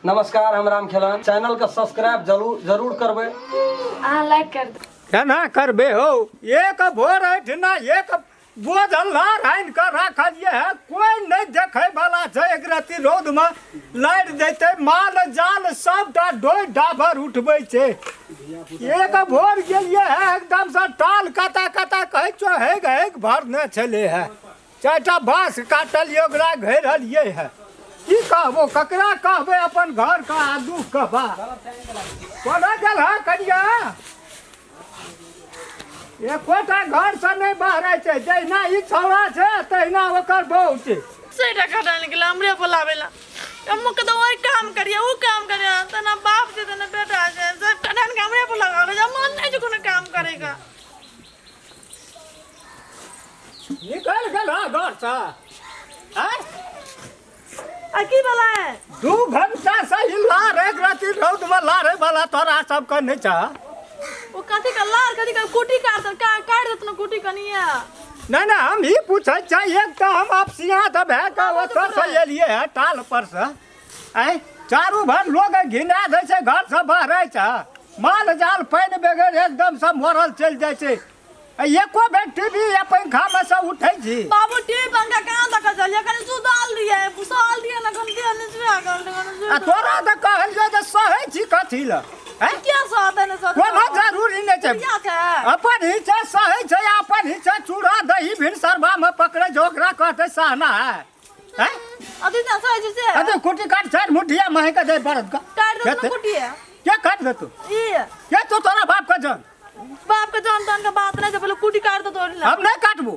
नमस्कार, हम राम खेलन। चैनल के सब्सक्राइब जरूर जरूर करबै। अहाँ लाइक कर दो। केना करबे हो, एक भोर एठिना एक बोझ लार आनि कऽ राखलियै है, कोइ नहि देखै वाला छै। एक रत्ती रौद मे लारि देतै, माल जाल सबटा डोइ डाबर उठबै छै। एक भोर गेलियै है, एकदम से टाल कता कता कहै छौ हेग हेग भरने छलै है। चारिटा बाँस काटलियै, ओकरा घेरलियै है। की कहबो, ककरा कहबै अपन घर का आ दुख के बात? कोना गेल है कनिया? एकोटा घर से नहि बहरै छै। जहिना ई छौड़ा छै तहिना ओकर बहु छै। से टका डाल गेला हमरे बोलावे ला। हम के तो वही काम करिए, वो काम करिए, तना बाप छै तना बेटा छै, सब कटान के हमरे बोलावे ला। मन नहीं छै कोनो काम करेगा। निकल गेल हँ घरसँ? आँय? आ की भेलै? 2 घंटा से ई लार एक रति रौदमे लारे वाला तोरा सबके नहि छह। ओ कथी का लार, कथी का कुटी काट दे, काट देत न कुटी कनिया। नहि नहि, हम ई पूछै छियै, एक तऽ हम अपसिया तऽ भए कऽ ओतऽ से एलियै हँ टाल पर से। आँय, चारू भर लोग घिना दै छै, घरसँ बहरै छै, माल जाल पानि बगैर एकदम से मरल चलि जाइ छै। आ एको बेर टीवी या पंखामे से उठै छी? बाबू, टीवी पंखा कहाँ तक चलिए? कनी सुताल दिए, सुताल दिए ना, कनी देह निचवे गल। आ तोरा तऽ कहलियौ जे सहै छी कथी लए? आँय? क्या सहते ने सहते? कोनो जरूरी नहि छै। क्या छै? अपन ही छै सहै छै, अपन ही छै चूड़ा दही भिनसरबामे पकड़ै छै, ओकरा कहतै सहना है? हैं? अभी ना सहै छै से। अरे कुटी काट, चार मुठिया महे के दे बरद का। काट दे ना। खेते। कुटी है। के काट दे तू? ई। के तू? तोरा बाप का जान। बाप के जान तान के बात नहीं छै, पहले कुटी काट दो तोरी ला। हम नहीं काटबो।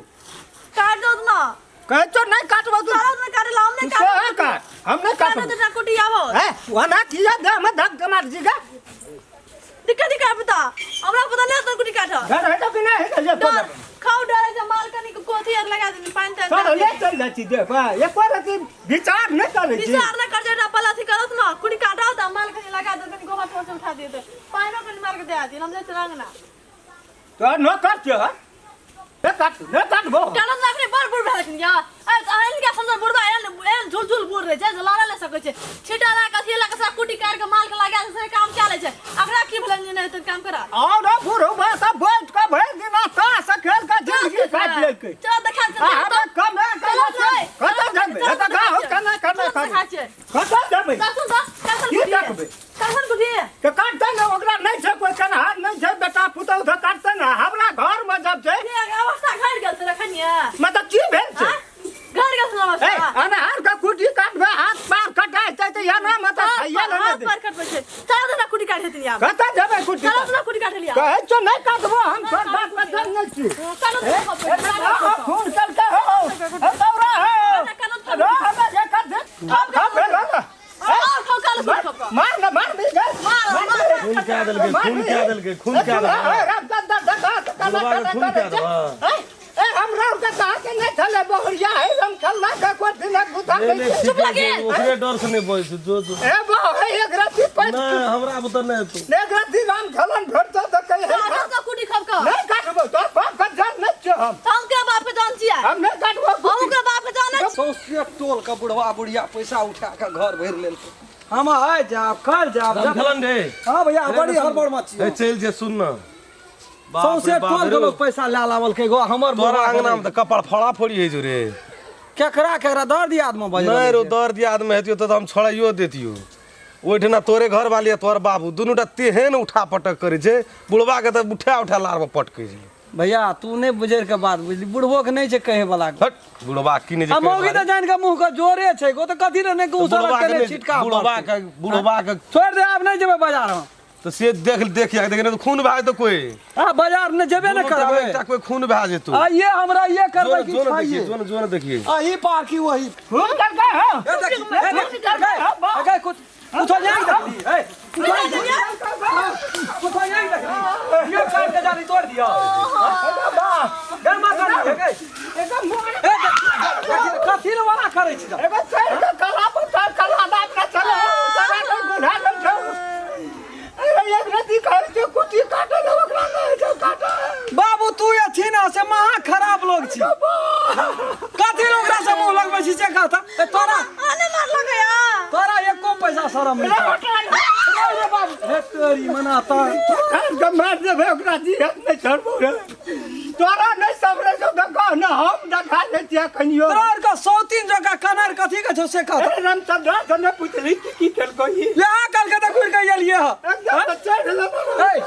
काट दो ना। कहै छौ नहीं काटबो तू। सारा दिन काटे ला, हम नहीं तू सोहे काटबो। काट, हम नहीं काट काटबो। दे ना कुटी आवो। हैं, वना किया दे हम धक के मार जीगा। दिक्कत ही का पता, हमरा पता नहीं तो कुटी काट। घर है तो कि नहीं है जे? डर खाओ, डर है माल कनी को कोथी आर लगा देनी पानी तानी। चल ले, चल जाइ छी। देख एको रति विचार नहीं करै छी। विचार न कर जेटा पला थी करत ना, कुटी काटा त माल कनी लगा दे, कनी गोबर ठोस उठा दिए ते पानी कनी मार के दे दी, हम जाय रंगना। तो नौकर छौ, नहीं काट, नहीं काटबो। काटत ना, अपने बड़ बुढ़ भेलखिन या। ए अहिन के समझ, बुढ़बा एहन एहन झुल झुल बुढ़ रहे छै जे लड़े ले सकै छै। छिटा ला कथी ला के सब कुटी काट के माल के लगा के से काम चले छै। अकरा की भेलन जे नहीं काम करा? और बुढ़बा सब बैठ के भरि दिना ताश खेल के जिंदगी काटि लेलकै। चल देखा। आ हमरा कमे चलो कमे कतऽ जेबै? एतऽ गाँव केना केना देखा छै। कतऽ जेबै? देखू तऽ कखन की कुटी देखबै? कखन कुटी? तऽ काटतै ने, ओकरा नहि छै कोइ केनहार, नहि छै बेटा पुतहु, तऽ काटतै ने। हमरा घरमे जब छै ये अवस्था घट गेल छै रखनिया। मतलब की भेल छै? घट गेल छै ए अवस्था। अनहार के कुटी काटबै, हाथ पार कटाइ छै तऽ एना मतलब खाइए ले हाथ नहि पर कटबै छै। चल ना कुटी काट हेतिन आब। कतऽ जेबै कुटी? चल ना कुटी काट लिया। कहै छौ नहि काटबो हम, तोर बाप के जन नहि छी। चलो। खून चलते हो हे दौरा हो हमरा जे कर दे खा भेल ना। मार ना, मार दी गए। खून कए देलकै, खून कए देलकै, खून कए देलकै। बुढ़बा के खून कए देलकै। ए हमरा के कहा के नहीं छले बहुरिया है, हम खेलना के कोई दिनक गुथा नहि नहीं। नहि, चुप ठीके लगे। छै, ओकरे डर से नहि बजै छै। जो जो। ए बहु है, एक रत्ती पैठ। नहि, हमरा बुते नहि हेतौ। एक रत्ती राम खेलन भेटतो तऽ कहि है। कुटी खब का। नहीं काटबो, तोर बाप के जान नहीं छियो हम। हम के बाप के जान छियै। हम नहीं काटबो। हम के बाप के जान। सौंसे टोल के बुढ़वा बुढ़िया पैसा उठा के घर भरि लेलकै। हम आइ जायब, कल जायब। राम खेलन रे। हाँ भैया, बड़ी हड़बड़ में छी। ए चलि जे, सुन न। बाप रे सौंसे बाप टोल रे। के लोग पैसा लए लावलकै गो, हमर तोरा बुढ़वा अंगना में तऽ कपाड़ फोड़ा फोड़ी होइ छौ रे। केकरा केकरा दर दियाद में बजल? नहि रो, दर दियाद में हेतियो तऽ हम छोड़ाइयो देतियो। ओहिठिना तोरे घर वाली आ तोहर बाबू दुनूटा तेहन उठा पटक करै छै, बुढ़वा के तऽ उठा उठा लार में पटकै छै। भैया, तू नहि बुझै के बात बुझली, बुढ़बो के नहि छै कहे वाला। हट, बुढ़वा की नहि छै आ कहै मौगी वाला। तऽ जानि के मुँह के जोरे छै गो, तऽ कथी रे नहि तऽ उसरग बुढ़वा के केने नहि छिटका बुढ़वा पड़तै। के, बुढ़वा के छोड़ि दे, आब नहि जेबै बाजार हम। तऽ से देख देख देख, नहि तऽ खून भए जेतौ कोइ। आ बाजार नहि जेबे ने दुनू करबै। एकटा कोइ खून भए जेतौ। आ ये हमरा ये करबै जो कि न देखिए, खाइए? जो न, जो न देखिए। अही पार की वही? खून करके हो। ए देखी, ए देखी, ए ए कुछ कुछो नहीं देखली, ए कुछो कुछो नहीं देखली। ये काट के जाली तोड़ दियो, गरमा कर दियो ए। ए देखी, कथी ले वाला करै छी? एगो चढ़ के कला पर चढ़ कला दाप ना चले, चला के गुना दे छौ। अरे एक रति कहै छै कुटी काटे ले, ओकरा नहि छै काटे। बाबू, तू अथी ना से महा खराब लोग छी। कथी लोग ओकरा से मुंह लगबै छी से कहता? ए तोरा आने मार लगैया। तोरा एको पैसा रे बाबू हे तोरी मनाता के मार देबै ओकरा जीहत नहि छोड़बौ रे तोरा नहि सबरे छौ तऽ कह ने हम देखा लै छियै कनियो तोरा आर के सौतीन जकाँ कनार कथी के छौ से कह अरे रामचंद्र से नहि पुछली की की केलको ई यहाँ कल के तऽ घुरि के एलियै ह एकदम तऽ चढ़ि लेलको ए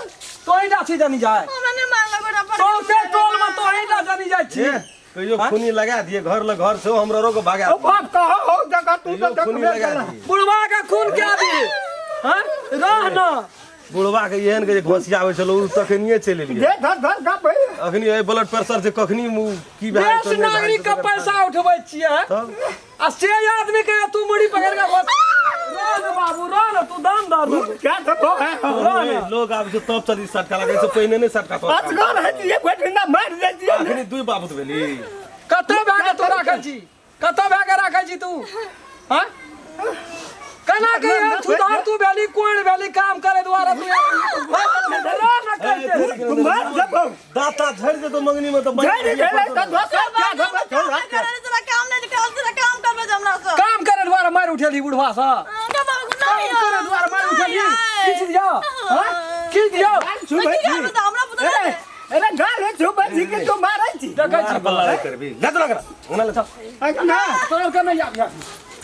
तोही जा छी जानी जाय हमरा नहि मारलक बेटा पर सौंसे टोल में तोही जा जानी जाय छी ए, कहियो खूनी लगा दिए घर ल घर से हमरो रोक भागा ओ बाप कहो हो जगह तू कहियो तऽ खूनी देखबे लगा केला। दिए बुढ़वा के खून क्या दी हाँ रह न बुढ़वा के एहन के जे घोसियाबै छलो उ तखनिए चलि एलियै जे धर धर का अखनी एहि ब्लड प्रेशर से कखनी मुँह की भए देश नागरिक के पैसा उठबै छियै तब आ से आदमी के तू मुड़ी पकड़ के बस रह न बाबू रह न तू दाम दर दे। क्या देबो है रह न लोग आबै छै तब चली सटका लगै छै पहिने नहि सटका तोड़ असगर है ये बैठना मार दे दिए अखनी दुई बाबूत भेली कतऽ भए के तू राखै छी कतऽ भए के राखै छी तू हाँ केना के एहन छुधार तू भेली कोण भेली काम करे दुआरे तू रह न कहिते तू मार देबो दाता झड़ि जेतौ मंगनी में तऽ झड़ि गेलै तऽ दोसर क्या देबै काम नहि करे तोरा काम नहि निकाल तोरा काम करबे जे हमरा से काम करे दुआरे मारि उठेली बुढ़वा सँ हमरा बाबू काम नहीं करे दुआरे मारि उठेली किछु दियौ हाँ किछु दियौ छुबै की छी करबै तऽ हमरा पुतोह ए, अरे गाले छुबै छी कि तू मारै छी देखै छी लड़ाई करबी ले चल एकरा अंगना ले चल अंगना तोरा के नहि आबि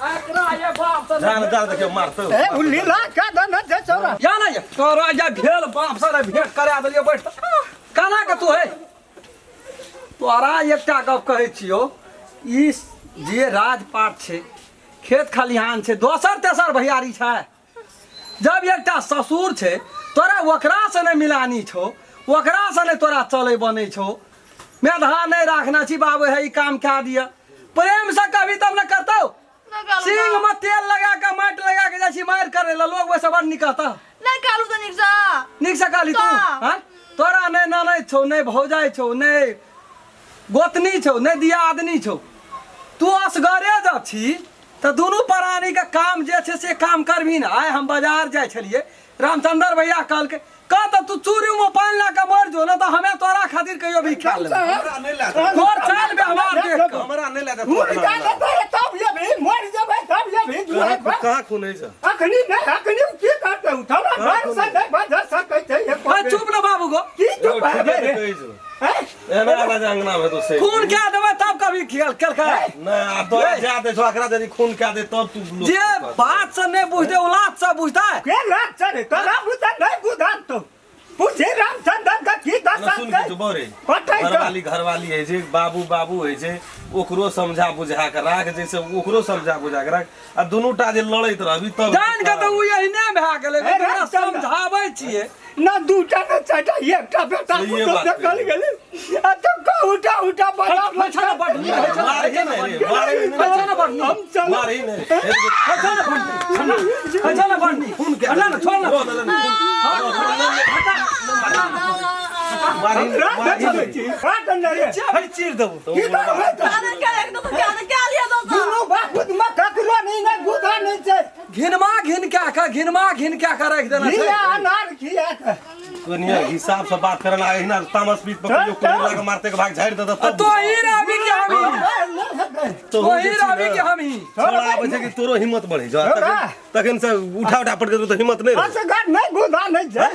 एकरा ये बाप सँ जा जा देखियौ मारतौ ए उल्ली ला का दन जे छोरा या ना ये तोरा ये भेल बाप सँ भेंट करा देलियै बैठ केना के तू है तोरा एकटा गप कहै छियौ ई जे राजपाट छै खेत खलिहान छै दोसर तेसर भैयारी छै जब एकटा ससुर छै तोरा ओकरासँ नहि मिलानी छौ ओकरासँ नहि तोरा चलै बनै छौ मेधा नहि राखना छी बाबू हे ई काम कए दिअ प्रेमसँ कभी तब ने करतौ सिंह में तेल लगा के माटि लगा के जाइ छी मारि करे ला लोग वैसे बड़ निक कहता नहि कहलू तऽ नीकसँ नीक से कहली तू तऽ। हाँ तोरा नहि ननैद छौ नहि भौजाइ छौ नहि गोतनी छौ नहि दियादनी छौ तू असगरे जब छी तऽ दुनू प्राणीके काम जे छै से काम करबही ने आइ हम बाजार जाइ छलियै रामचंद्र भैया कहलकै कह तऽ तू चूड़ीमे पानि लए कऽ मरि जो ने तऽ हमे तोरा खातिर कहियो भी खा लेबै हमरा नहि लए दे तोर चाल व्यवहार देख कऽ हमरा नहि लए दे मर जा तब ये भी मर जेबै तब ये भी कहाँ कहाँ खून होइ छै अखनी नहि अखनी की करतै उठौला घर से नहि बज सकै छै ए, चुप ने बाबू गो की चुप ठीके हेबै कहै छौ हैं? एना आला जे अंगना में तो से खून कए देबै तब कभी खेल केलकै नहि आ तोरा जा दे छौ एकरा यदि खून कए दे तब तू लोक जे बात से नहि बुझतै औलाद से बुझतै के लाज चढ़े तोरा बुझा नहीं बुझान तो पूछे रामचंद्र का की ना दशा सुन छै किछु बौरे कटै का घरवाली घरवाली होइ छै बाबू बाबू होइ छै ओकरो समझा बुझा के राख जैसे ओकरो समझा बुझा के राख आ दुनू टा जे लड़ैत रहबी तब जान के तऽ ओ एहने भए गेलै ए, ओकरा रामचंद्र। समझाबै छियै ना दूटा ना चारिटा एकटा बेटा सहिए पुतोह बात देखल गेलै आ तो कहू उठा उठा बजा अच्छा ना बढ़नी मारही नहि रे मारही नहि अच्छा ना बढ़नी हम चल मारही नहि अच्छा ना बढ़नी अच्छा ना बढ़नी खून के हटा ना छोड़ ना रो, ना, ना, मारही रात मारही चलै नहि। छी रात न रे अभी चीर देबो तो की करबै तऽ? आदर कर एकदम तो क्या क्या लिया दोस्त दुनू बाप में ककरो नहीं नहीं गुदा नहीं छै घिनमा घिन क्या का घिनमा घिन क्या का रख देना छै घिया अनार खिया के कनिया हिसाब से बात करना एहिना तामस पीत पर कहियो कोई लाके मारते के भाग झाड़ि देता तब तो ही रहबी कि हम ही तो तो ही रहबी कि हम ही छोड़ा आबै छै कि तोरो हिम्मत बढ़ै छौ छोड़ा। तखन से उठा उठा पटक देबौ तऽ हिम्मत नहि रहौ असगर नहीं गुदा नहीं छै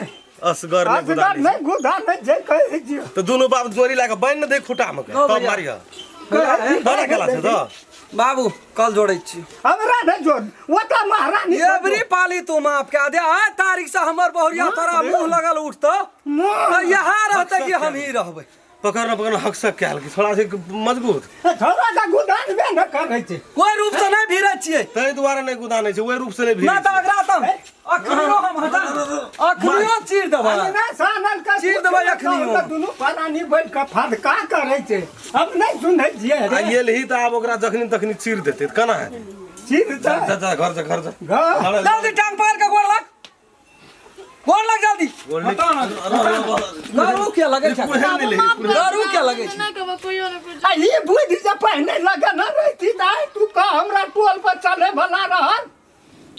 असगर नहि असगर गुदा नहीं गुदा नहीं छै कहै छियौ तऽ दुनू बाप जोड़ी लए कऽ बान्हि ने दे खुटा मे के लो तब भैया। मारिह बड़ा केला छै तऽ बाबू कल जोड़ै छी हमरा नहीं जोड़ ओता महारानी एवरी पाली तू माफ कए दे आइ तारीख से हमर बहुरिया तोरा मुंह लगल उठतो तऽ यहाँ रहतै कि हम ही रहबै पकड़ न पकड़ हक सक कयल कि छोड़ा छै मजबूत छोड़ा का गुदान बे न करै छै कोइ रूप से नहि भिड़ै छियै ताहि दुआरे नहि गुदानै छै ओहि रूप से नहि ना भिड़ै तऽ अगरा तऽ अखनियो हम हटा अखनियो चीर देबै ना सानल का चीर देबै अखनियो। दुनू प्राणी बैठ के फदका करै छै हम नहीं सुनै छियै आ रे गेल ही तऽ आब ओकरा जखनी तखनी चीर देतै तऽ केना हेतै चीर जा तऽ जा जा घर जा घर जा घर। लड़ै- जल्दी टांग पकड़ के गोड़ लग गोड़ लग जल्दी गोड़ नहि- हटा ना। गरू के लगै छै कुहेल नहि लेही, कुहेल। गरू के लगै छै नहि कहबो कोइयो नहि कुछ आ ई बुद्धि जे पहिने लगन रहती तऽ आइ तू कह हमरा टोल पर चले भला रहल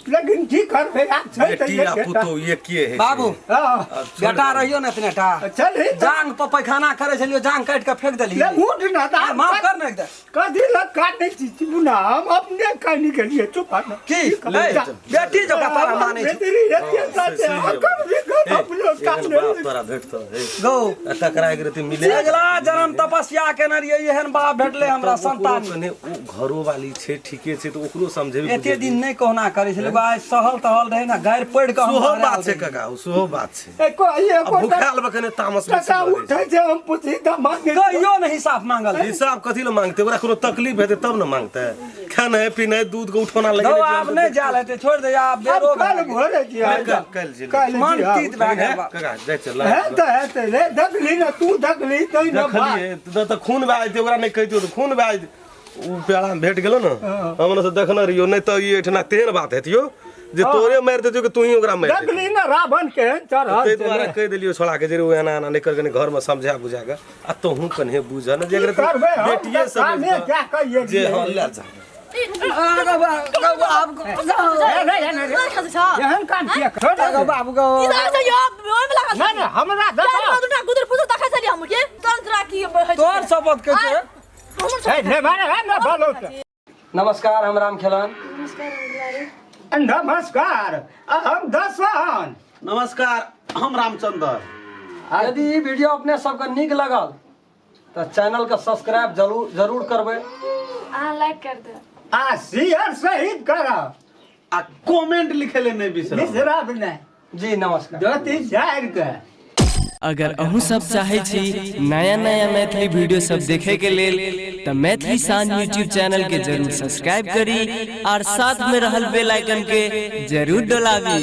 लेकिन की करबै आब छै तऽ बेटी आ एकेटा। पुतोह एके है बाबू हँ बेटा रहियो ने इतने टा चल ही जांग पर पैखाना करे छलियो, जांग काटि के फेंक देली। ले उठ ना आ, माफ कर ने एकदम। कथी लग काटने छी चिबुना हम अपने कहने के लिए चुप हट की ए, बेटी जो तारा मानै छै। बेटी एते साथे हम कभी घर अपनो काटने बाप तोरा भेटतो हे। गौ आ तकरा एक रति मिले अगला जन्म तपस्या केने रहियै, एहन बाप भेटलै हमरा संतान। कने ओ घरो वाली छै, ठीके छै, तऽ ओकरो समझेबी। एते दिन नहि कहुना करै छलै, आइ सहल तहल रहै ने, गारि पढ़ि कऽ हम सेहो बहरायल बात छै रहियै। काका, ओ सेहो बात छै। एको आ एको भुखायल बा कने तामस बेसी टका बढ़ै छै। उठै छै हम पूछी तऽ मांगे। कहियो नहि हिसाब मांगल। हिसाब कथी लए मांगते? ओकरा कोनो तकलीफ हेतै तब ने मांगते। खेनाइ पिनाइ दूध के उठौना गौ लगेने आब नहि जायल हेतै, छोड़ि दे आब आब बेरो कल भोरे जी काल्हि- काल्हि जी। काल्हि मन जी तीत भए गेल बा। काका जाइ छै। हे तऽ हेतै रे, देखली ने तू, देखली तै ने बात। देखलियै तऽ तऽ खून भए जेतै, ओकरा नहि कहितियो तऽ खून भए जेतै। ओ पेड़ामे भेट गेलो ने हमरा से, देखने रहियो नहि तऽ ई एहिठिना तेहन बात हेतियो जे तोरे मारि देतियो कि तू ही ओकरा मारि देतियो। देखली ने रावण केहन चढ़ल ताहि दुआरे छलै। कहि देलियो छोड़ा के जे रे ओ एना एना नहि कर, कनि घरमे समझा बुझा कऽ आ तोहूँ कन्हे बुझ ने जे की करबै हम बेटिए तऽ कामे समझ क्या कहिए जे हँ लए जा। नहि खसै छौ। एहन काम किया कर बाबू गौ। ई तऽ छै यौ, ओहिमे लागल नहि नहि हमरा चारि देखा गो दूटा गुदुर फुदुर देखै छलियै हम के तुरंत तोरा की होइ छै? तोर शपथ के छै। हमर हे शपथ। ने मारे हे ने बोलो तऽ। नमस्कार, हम राम खेलन। नमस्कार, हम दुलारी। नमस्कार, हम दसन। नमस्कार, हम रामचंद्र। यदि ई वीडियो अपने सबके नीक लगल तऽ चैनल के सब्सक्राइब जरूर जरूर करबै। अहाँ लाइक कर दे आ शेयर सहित करब आ कमेंट लिखे ले नहीं बिसरब। बिसरब नहि। जी नमस्कार। धोती झाड़ि कऽ। अगर अहूँ सब चाहै छी नया नया मैथिली वीडियो सब देखे के लेल तऽ मैथिली शान यूट्यूब चैनल के जरूर सब्सक्राइब करी और साथ में रहल बेल आइकन के जरूर डोलाबी।